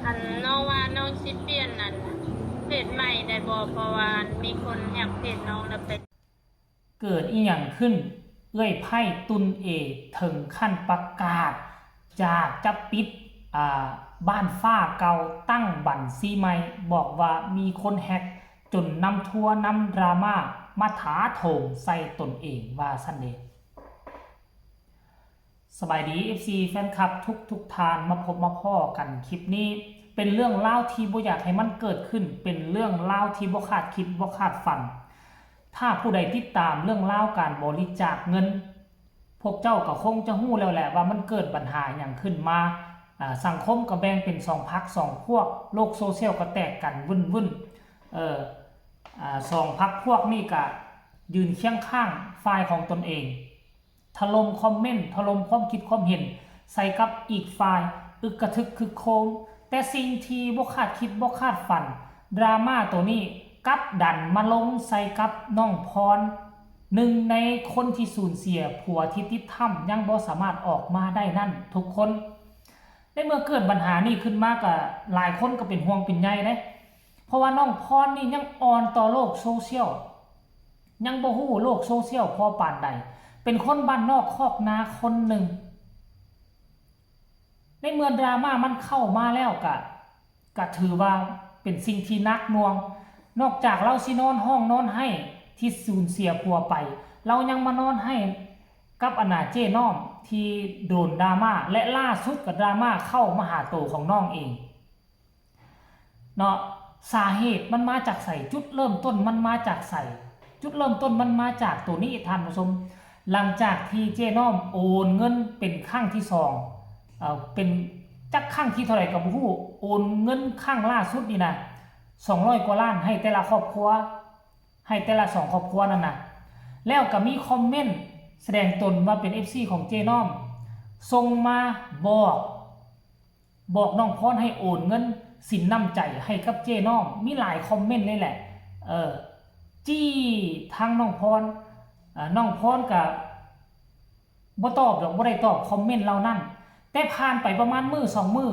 ອັນນ້ອງວ່ານ້ອງຊິປ່ຽນອັນເພຈໃໝ່ໄດ້ບໍ່? ເພາະວ່າອັນມີຄົນແຮັກເພຈນ້ອງແລ້ວໄປ. ເກີດອີ່ຫຍັງຂຶ້ນ? ເອື້ອຍໃພ້ຕຸນເອເຖິງຂັ້ນປະກາດຈາກຈະປິດ ອ່າ ບ້ານຟ້າເກົ່າ, ຕັ້ງບັນຊີໃໝ່, ບອກວ່າມີຄົນແຮັກຈົນນຳທົວນຳດຣາມາມາຖາໂຖມໃສ່ຕົນເອງ ວ່າຊັ້ນເດ. ສະບາຍດີ ເອັຟຊີ ແຟນຄລັບທຸກໆທ່ານ, ມາພົບມາພໍ້ກັນຄລິບນີ້ ເປັນເລື່ອງລາວທີ່ບໍ່ຢາກໃຫ້ມັນເກີດຂຶ້ນ, ເປັນເລື່ອງລາວທີ່ບໍ່ຄາດຄິດບໍ່ຄາດຝັນ. ຖ້າຜູ້ໃດຕິດຕາມເລື່ອງລາວການບໍລິຈາກເງິນ, ພວກເຈົ້າກໍຄົງຈະຮູ້ແລ້ວແຫຼະວ່າມັນເກີດບັນຫາຫຍັງຂຶ້ນມາ. ອາ ສັງຄົມກໍແບ່ງເປັນສອງພັກສອງພວກ, ໂລກໂຊຊຽວກໍແຕກກັນວຸ້ນໆ. ເອີ ອາ ສອງພັກພວກນີ້ກໍຢືນຄຽງຂ້າງຝ່າຍຂອງຕົນເອງ. ຖະຫຼົ່ມຄອມເມັນ, ຖະຫຼົ່ມຄວາມຄິດຄວາມເຫັນໃສ່ກັບອີກຝ່າຍ, ອຶກກະທຶກຄຶກໂຄມ. ແຕ່ສິ່ງທີ່ບໍ່ຄາດຄິດບໍ່ຄາດຝັນ, ດຣາມາໂຕນີ້ກັບດັນມາລົງໃສ່ກັບນ້ອງພອນ, ໜຶ່ງໃນຄົນທີ່ສູນເສຍຜົວທີ່ຕິດຖ້ຳ ຍັງບໍ່ສາມາດອອກມາໄດ້ນັ້ນທຸກຄົນ. ໃນເມື່ອເກີດບັນຫານີ້ຂຶ້ນມາ, ກະຫຼາຍຄົນກໍເປັນຫ່ວງເປັນໃຍເດ້, ເພາະວ່ານ້ອງພອນນີ້ຍັງອ່ອນຕໍ່ໂລກໂຊຊຽວ, ຍັງບໍ່ຮູ້ໂລກໂຊຊຽວພໍປານໃດ, ເປັນຄົນບ້ານນອກຄອກນາຄົນໜຶ່ງ. ໃນເມື່ອດຣາມາມັນເຂົ້າມາແລ້ວ ກະ ກະຖືວ່າເປັນສິ່ງທີ່ໜັກໜ່ວງ. ນອກຈາກລາວຊິນອນຮ້ອງນອນໄຫ້ທີ່ສູນເສຍຜົວໄປ, ລາວຍັງມານອນໄຫ້ກັບອັນນ່າເຈ້ນ້ອມທີ່ໂດນດຣາມາ, ແລະ ລ່າສຸດກໍດຣາມາເຂົ້າມາຫາໂຕຂອງນ້ອງເອງ. ເນາະ ສາເຫດມັນມາຈາກໃສ? ຈຸດເລີ່ມຕົ້ນມັນມາຈາກໃສ? ຈຸດເລີ່ມຕົ້ນມັນມາຈາກໂຕນີ້ທ່ານຜູ້ຊົມ. ຫຼັງຈາກທີ່ເຈ້ນ້ອມໂອນເງິນເປັນຄັ້ງທີສອງ, ເອີ ເປັນຈັກຄັ້ງທີເທົ່າໃດກໍບໍ່ຮູ້, ໂອນເງິນຄັ້ງລ່າສຸດນີ້ນະ ສອງຮ້ອຍກວ່າລ້ານໃຫ້ແຕ່ລະຄອບຄົວ, ໃຫ້ແຕ່ລະສອງຄອບຄົວນັ້ນນະ. ແລ້ວກໍມີຄອມເມັນສະແດງຕົນວ່າເປັນເອັຟຊີຂອງເຈ້ນ້ອມ, ສົ່ງມາບອກ ບອກນ້ອງພອນໃຫ້ໂອນເງິນສິນນ້ຳໃຈໃຫ້ກັບເຈ້ນ້ອມ, ມີຫຼາຍຄອມເມັນເລີຍແຫຼະ. ເອີ ຈີ້ທາງນ້ອງພອນ, ເອີ ນ້ອງພອນກະບໍ່ຕອບດອກ, ບໍ່ໄດ້ຕອບຄອມເມັນເຫຼົ່ານັ້ນ. ແຕ່ຜ່ານໄປປະມານມື້ສອງມື້,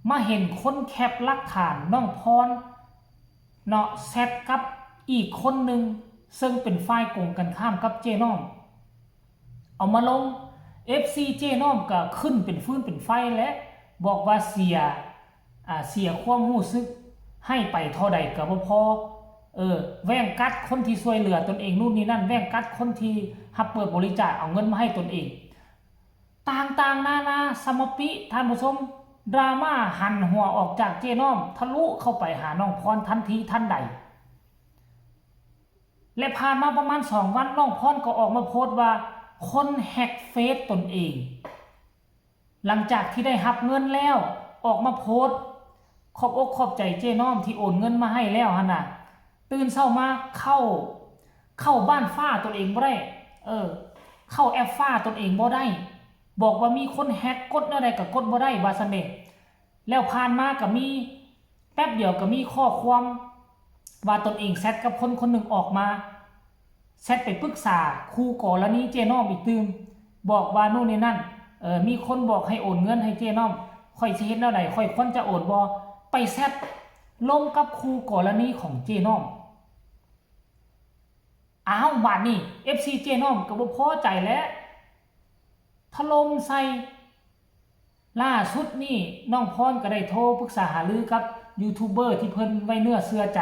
ມາເຫັນຄົນແຄັບຫຼັກຖານນ້ອງພອນເນາະ ແຊັດກັບອີກຄົນໜຶ່ງ ເຊິ່ງເປັນຝ່າຍກົງກັນຂ້າມກັບເຈ້ນ້ອມ. ເອົາມາລົງ, ເອັຟຊີເຈ້ນ້ອມກໍຂຶ້ນເປັນຟືນເປັນໄຟແຫຼະ, ບອກວ່າເສຍ ອາ ເສຍຄວາມຮູ້ສຶກ, ໃຫ້ໄປເທົ່າໃດກໍບໍ່ພໍ. ເອີ ແວ່ງກັດຄົນທີ່ຊ່ວຍເຫຼືອຕົນເອງ ນູ້ນນີ້ນັ້ນ, ແວ່ງກັດຄົນທີ່ຮັບເປີດບໍລິຈາກເອົາເງິນມາໃຫ້ຕົນເອງ. ຕ່າງໆນານາສະມະປິ, ທ່ານຜູ້ຊົມ, ດຣາມາຫັນຫົວອອກຈາກເຈ້ນ້ອມ, ທະລຸເຂົ້າໄປຫານ້ອງພອນທັນທີທັນໃດ. ແລະ ຜ່ານມາປະມານສອງວັນ, ນ້ອງພອນກໍອອກມາໂພສວ່າຄົນແຮັກເຟສຕົນເອງ. ຫຼັງຈາກທີ່ໄດ້ຮັບເງິນແລ້ວ, ອອກມາໂພສຂອບອົກຂອບໃຈເຈ້ນ້ອມທີ່ໂອນເງິນມາໃຫ້ແລ້ວຫັ້ນນະ. ຕື່ນເຊົ້າມາເຂົ້າ, ເຂົ້າບ້ານຟ້າຕົນເອງບໍ່ໄດ້, ເອີ, ເຂົ້າແອັບຟ້າຕົນເອງບໍ່ໄດ້, ບອກວ່າມີຄົນແຮັກ, ກົດແນວໃດກໍກົດບໍ່ໄດ້, ວ່າຊັ້ນເດ. ແລ້ວຜ່ານມາກໍມີ ແປັບດຽວກໍມີຂໍ້ຄວາມວ່າຕົນເອງແຊັດກັບຄົນຄົນໜຶ່ງອອກມາ, ແຊັດໄປປຶກສາຄູ່ກໍລະນີເຈ້ນ້ອມອີກຕື່ມ, ບອກວ່າໂນ່ນນີ້ນັ້ນ, ເອີ, ມີຄົນບອກໃຫ້ໂອນເງິນໃຫ້ເຈ້ນ້ອມ, ຂ້ອຍຊິເຮັດແນວໃດ? ຂ້ອຍຄວນຈະໂອນບໍ່? ໄປແຊັດລົມກັບຄູ່ກໍລະນີຂອງເຈ້ນ້ອມ. ອ້າວ, ບາດນີ້ ເອັຟຊີ ເຈ້ນ້ອມກໍບໍ່ພໍໃຈແຫຼະ, ຖະຫຼົ່ມໃສ່. ລ່າສຸດນີ້ນ້ອງພອນກໍໄດ້ໂທປຶກສາຫາລືກັບຢູທູບເບີທີ່ເພິ່ນໄວ້ເນື້ອເຊື່ອໃຈ,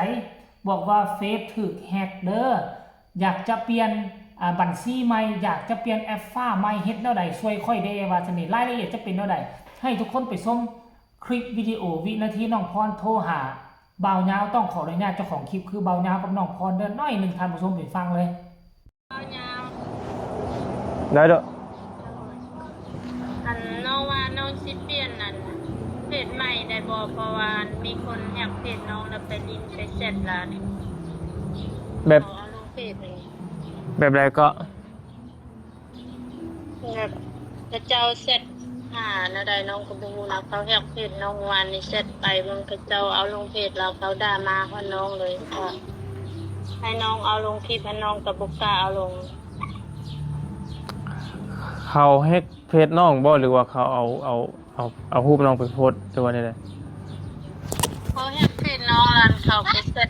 ບອກວ່າເຟສຖືກແຮັກເດີ, ຢາກຈະປ່ຽນ, ອາ, ບັນຊີໃໝ່, ຢາກຈະປ່ຽນແອັບຟ້າໃໝ່, ເຮັດແນວໃດຊ່ວຍຂ້ອຍແດ່ ວ່າຊັ້ນເດ. ລາຍລະອຽດຈະເປັນແນວໃດ? ໃຫ້ທຸກຄົນໄປຊົມຄລິບວິດີໂອວິນາທີນ້ອງພອນໂທຫາບ່າວຍາວ. ຕ້ອງຂໍອະນຸຍາດເຈົ້າຂອງຄລິບ ຄືບ່າວຍາວກັບນ້ອງພອນເດີ, ໜ້ອຍໜຶ່ງທ່ານຜູ້ຊົມໄປຟັງເລີຍ. ໄດ້ເດີ. ອັນນ້ອງວ່ານ້ອງຊິປ່ຽນອັນເຟສໃໝ່ໄດ້ບໍ່? ເພາະວ່າມີຄົນແຮັກເຟສນ້ອງ ແລ້ວໄປຫຼິ້ນໄປແຊັດລາວນີ້. ແບບ ເອົາລົງເຟສນີ້. ແບບໃດເກາະ? ແບບເຂົາເຈົ້າແຊັດຫາແນວໃດນ້ອງກໍບໍ່ຮູ້ນະ, ເຂົາແຮັກເຟສນ້ອງ ວານນີ້ແຊັດໄປເບິ່ງ ເຂົາເຈົ້າເອົາລົງເຟສລາວ ເຂົາດ່າມາຮອດນ້ອງເລີຍ, ກໍໃຫ້ນ້ອງເອົາລົງຄລິບ ອັນນ້ອງກໍບໍ່ກ້າເອົາລົງ. ເຂົາແຮັກເຟສນ້ອງບໍ່ ຫຼືວ່າເຂົາເອົາ, ເອົາ, ເອົາ, ເອົາຮູບນ້ອງໄປໂພສ ຫຼືວ່າແນວໃດ? ເຟສນ້ອງຫັ້ນ ເຂົາໄປເຊີດ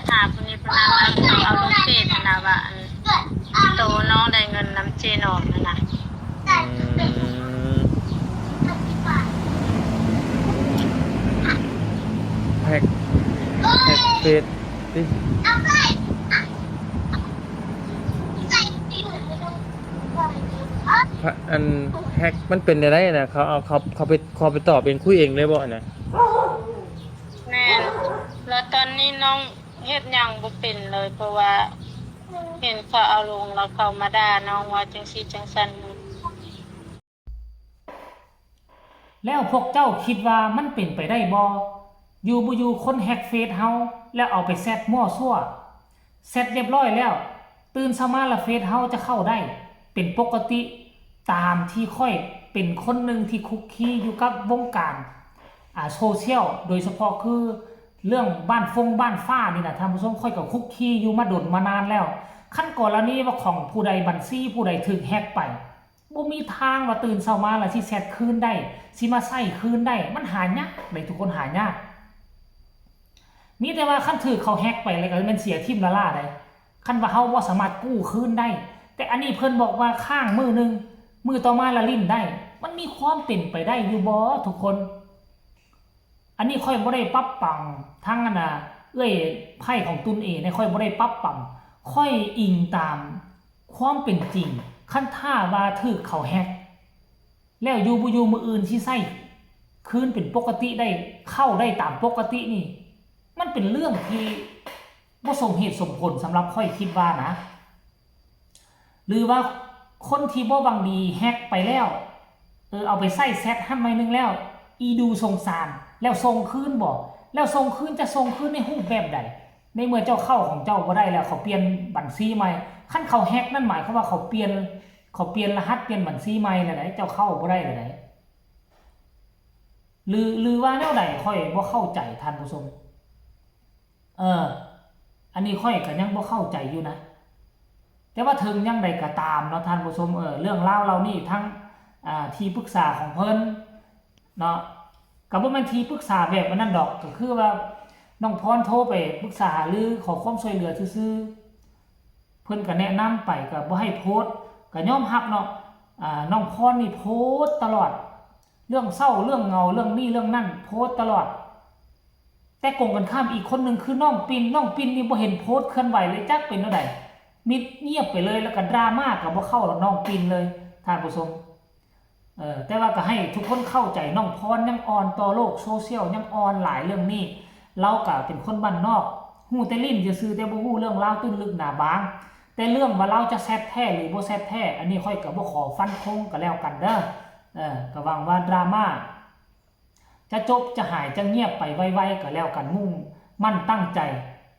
ຫາຜູ້ນີ້ຜູ້ນັ້ນ ແລ້ວເຂົາເອົາລົງເຟສຫັ້ນນະ ວ່າອັນໂຕນ້ອງໄດ້ເງິນນຳເຈ້ນ້ອງຫັ້ນນະ. ອືມ ແຮັກ ແຮັກເຟສຕິ ພະ ອັນແຮັກມັນເປັນແນວໃດນະ? ເຂົາເອົາ ເຂົາ ເຂົາໄປ ເຂົາໄປຕອບເອງ ຄຸຍເອງເລີຍບໍ່ນະ? ແມ່ນ ແລ້ວຕອນນີ້ນ້ອງເຮັດຫຍັງບໍ່ເປັນເລີຍ ເພາະວ່າເຫັນເຂົາເອົາລົງ ແລ້ວເຂົາມາດ່ານ້ອງວ່າຈັ່ງຊີ້ຈັ່ງຊັ້ນ. ແລ້ວພວກເຈົ້າຄິດວ່າມັນເປັນໄປໄດ້ບໍ່? ຢູ່ບໍ່ຢູ່ຄົນແຮັກເຟສເຮົາ ແລ້ວເອົາໄປແຊັດມົ້ວຊົ່ວ ແຊັດລຽບຮ້ອຍແລ້ວ ຕື່ນເຊົ້າມາລະເຟສເຮົາຈະເຂົ້າໄດ້ເປັນປົກກະຕິ ຕາມທີ່ຂ້ອຍເປັນຄົນໜຶ່ງທີ່ຄຸກຄີຢູ່ກັບວົງການ ອາ ໂຊຊຽວ ໂດຍສະເພາະຄືເລື່ອງບ້ານຟົງບ້ານຟ້ານີ້ນະທ່ານຜູ້ຊົມ ຂ້ອຍກໍຄຸກຄີຢູ່ມາດົນມານານແລ້ວ. ຄັນກໍລະນີວ່າຂອງຜູ້ໃດ ບັນຊີຜູ້ໃດຖືກແຮັກໄປ ບໍ່ມີທາງວ່າຕື່ນເຊົ້າມາແລ້ວຊິແຊັດຄືນໄດ້ ຊິມາໃຊ້ຄືນໄດ້ ມັນຫາຍາກເດ້ ທຸກຄົນ ຫາຍາກ. ມີແຕ່ວ່າຄັນຖືກເຂົາແຮັກໄປແລ້ວກໍແມ່ນເສຍຖິ້ມລ້າໆໄດ໋ ຄັນວ່າເຮົາບໍ່ສາມາດກູ້ຄືນໄດ້. ແຕ່ອັນນີ້ເພິ່ນບອກວ່າຄ້າງມື້ໜຶ່ງ ມື້ຕໍ່ມາລະຫຼິ້ນໄດ້ ມັນມີຄວາມເປັນໄປໄດ້ຢູ່ບໍ່ທຸກຄົນ? ອັນນີ້ຂ້ອຍບໍ່ໄດ້ປັບປັງທັງອັນນ່າ ເອື້ອຍໄພ້ຂອງຕຸນເອງ ຂ້ອຍບໍ່ໄດ້ປັບປັງ ຂ້ອຍອີງຕາມຄວາມເປັນຈິງ. ຄັນຖ້າວ່າຖືກເຂົາແຮັກແລ້ວ ຢູ່ບໍ່ຢູ່ມື້ອື່ນຊິໃຊ້ຄືນເປັນປົກກະຕິໄດ້ ເຂົ້າໄດ້ຕາມປົກກະຕິນີ້ ມັນເປັນເລື່ອງທີ່ບໍ່ສົມເຫດສົມຜົນສຳລັບຂ້ອຍຄິດວ່ານະ. ຫຼືວ່າຄົນທີ່ບໍ່ຫວັງດີແຮັກໄປແລ້ວ ເອີ ເອົາໄປໃຊ້ແຊັດຫັ້ນໜ້ອຍໜຶ່ງແລ້ວ ອີດູສົງສານ ແລ້ວສົ່ງຄືນບໍ່? ແລ້ວສົ່ງຄືນ ຈະສົ່ງຄືນໃນຮູບແບບໃດ? ໃນເມື່ອເຈົ້າເຂົ້າຂອງເຈົ້າບໍ່ໄດ້ແລ້ວ ເຂົາປ່ຽນບັນຊີໃໝ່ ຄັນເຂົາແຮັກນັ້ນໝາຍຄວາມວ່າເຂົາປ່ຽນ ເຂົາປ່ຽນລະຫັດ ປ່ຽນບັນຊີໃໝ່ແລ້ວໃດ ເຈົ້າເຂົ້າບໍ່ໄດ້ແລ້ວໃດ ຫຼື ຫຼືວ່າແນວໃດ ຂ້ອຍບໍ່ເຂົ້າໃຈທ່ານຜູ້ຊົມ. ເອີ ອັນນີ້ຂ້ອຍກໍຍັງບໍ່ເຂົ້າໃຈຢູ່ນະ ແຕ່ວ່າເຖິງຢ່າງໃດກໍຕາມເນາະທ່ານຜູ້ຊົມ ເອີ ເລື່ອງລາວເຫຼົ່ານີ້ ທັງ ອາ ທີ່ປຶກສາຂອງເພິ່ນເນາະ ກໍບໍ່ແມ່ນທີ່ປຶກສາແບບອັນນັ້ນດອກ ກໍຄືວ່ານ້ອງພອນໂທໄປປຶກສາຫາລືຂໍຄວາມຊ່ວຍເຫຼືອຊື່ໆ ເພິ່ນກໍແນະນຳໄປ ກໍບໍ່ໃຫ້ໂພສ ກໍຍອມຮັບເນາະ ອາ ນ້ອງພອນນີ້ໂພສຕະຫຼອດ ເລື່ອງເສົ້າ ເລື່ອງເຫງົາ ເລື່ອງນີ້ເລື່ອງນັ້ນ ໂພສຕະຫຼອດ. ແຕ່ກົງກັນຂ້າມອີກຄົນໜຶ່ງຄືນ້ອງປິນ ນ້ອງປິນນີ້ບໍ່ເຫັນໂພສເຄື່ອນໄຫວເລີຍ ຈັກເປັນແນວໃດ ມິດງຽບໄປເລີຍ ແລ້ວກໍດຣາມາກໍບໍ່ເຂົ້ານ້ອງປິນເລີຍທ່ານຜູ້ຊົມ. ເອີ ແຕ່ວ່າກໍໃຫ້ທຸກຄົນເຂົ້າໃຈ ນ້ອງພອນຍັງອ່ອນຕໍ່ໂລກໂຊຊຽວ ຍັງອ່ອນຫຼາຍເລື່ອງນີ້ ລາວກໍເປັນຄົນບ້ານນອກ ຮູ້ແຕ່ຫຼິ້ນຊື່ໆ ແຕ່ບໍ່ຮູ້ເລື່ອງລາວຕື້ນລຶກໜາບາງ. ແຕ່ເລື່ອງວ່າລາວຈະແຊັດແທ້ ຫຼື ບໍ່ແຊັດແທ້ ອັນນີ້ຂ້ອຍກໍບໍ່ຂໍຟັນທົງກໍແລ້ວກັນເດີ ເອີ ກໍຫວັງວ່າດຣາມາ ຈະຈົບຈະຫາຍຈະງຽບໄປໄວໆກໍແລ້ວກັນ ມຸ່ງໝັ້ນຕັ້ງໃຈ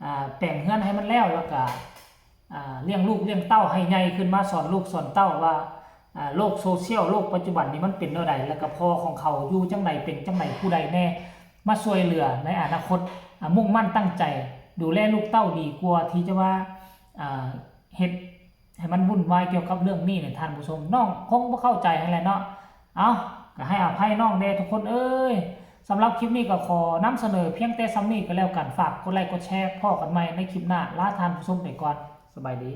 ອາ ແປງເຮືອນໃຫ້ມັນແລ້ວ ແລ້ວກະ ອາ ລ້ຽງລູກລ້ຽງເຕົ້າໃຫ້ໃຫຍ່ຂຶ້ນມາ ສອນລູກສອນເຕົ້າວ່າ ອາ ໂລກໂຊຊຽວ ໂລກປັດຈຸບັນນີ້ມັນເປັນແນວໃດ ແລ້ວກະພໍ່ຂອງເຂົາຢູ່ຈັ່ງໃດ ເປັນຈັ່ງໃດ ຜູ້ໃດແນ່ມາຊ່ວຍເຫຼືອໃນອະນາຄົດ ອາ ມຸ່ງໝັ້ນຕັ້ງໃຈດູແລລູກເຕົ້າດີກວ່າທີ່ຈະວ່າ ອາ ເຮັດ ໃຫ້ມັນວຸ່ນວາຍກ່ຽວກັບເລື່ອງນີ້ນະທ່ານຜູ້ຊົມ ນ້ອງຄົງບໍ່ເຂົ້າໃຈຫັ້ນແຫຼະເນາະ. ເອົ້າ ກໍໃຫ້ອະໄພນ້ອງແດ່ທຸກຄົນເອີຍ. ສຳລັບຄລິບນີ້ກໍຂໍນຳສະເໜີພຽງແຕ່ສ່ຳນີ້ກໍແລ້ວກັນ. ຝາກກົດໄລກົດແຊ ພໍ້ກັນໃໝ່ໃນຄລິບໜ້າ. ລາທ່ານຜູ້ຊົມໄປກ່ອນ. ສະບາຍດີ.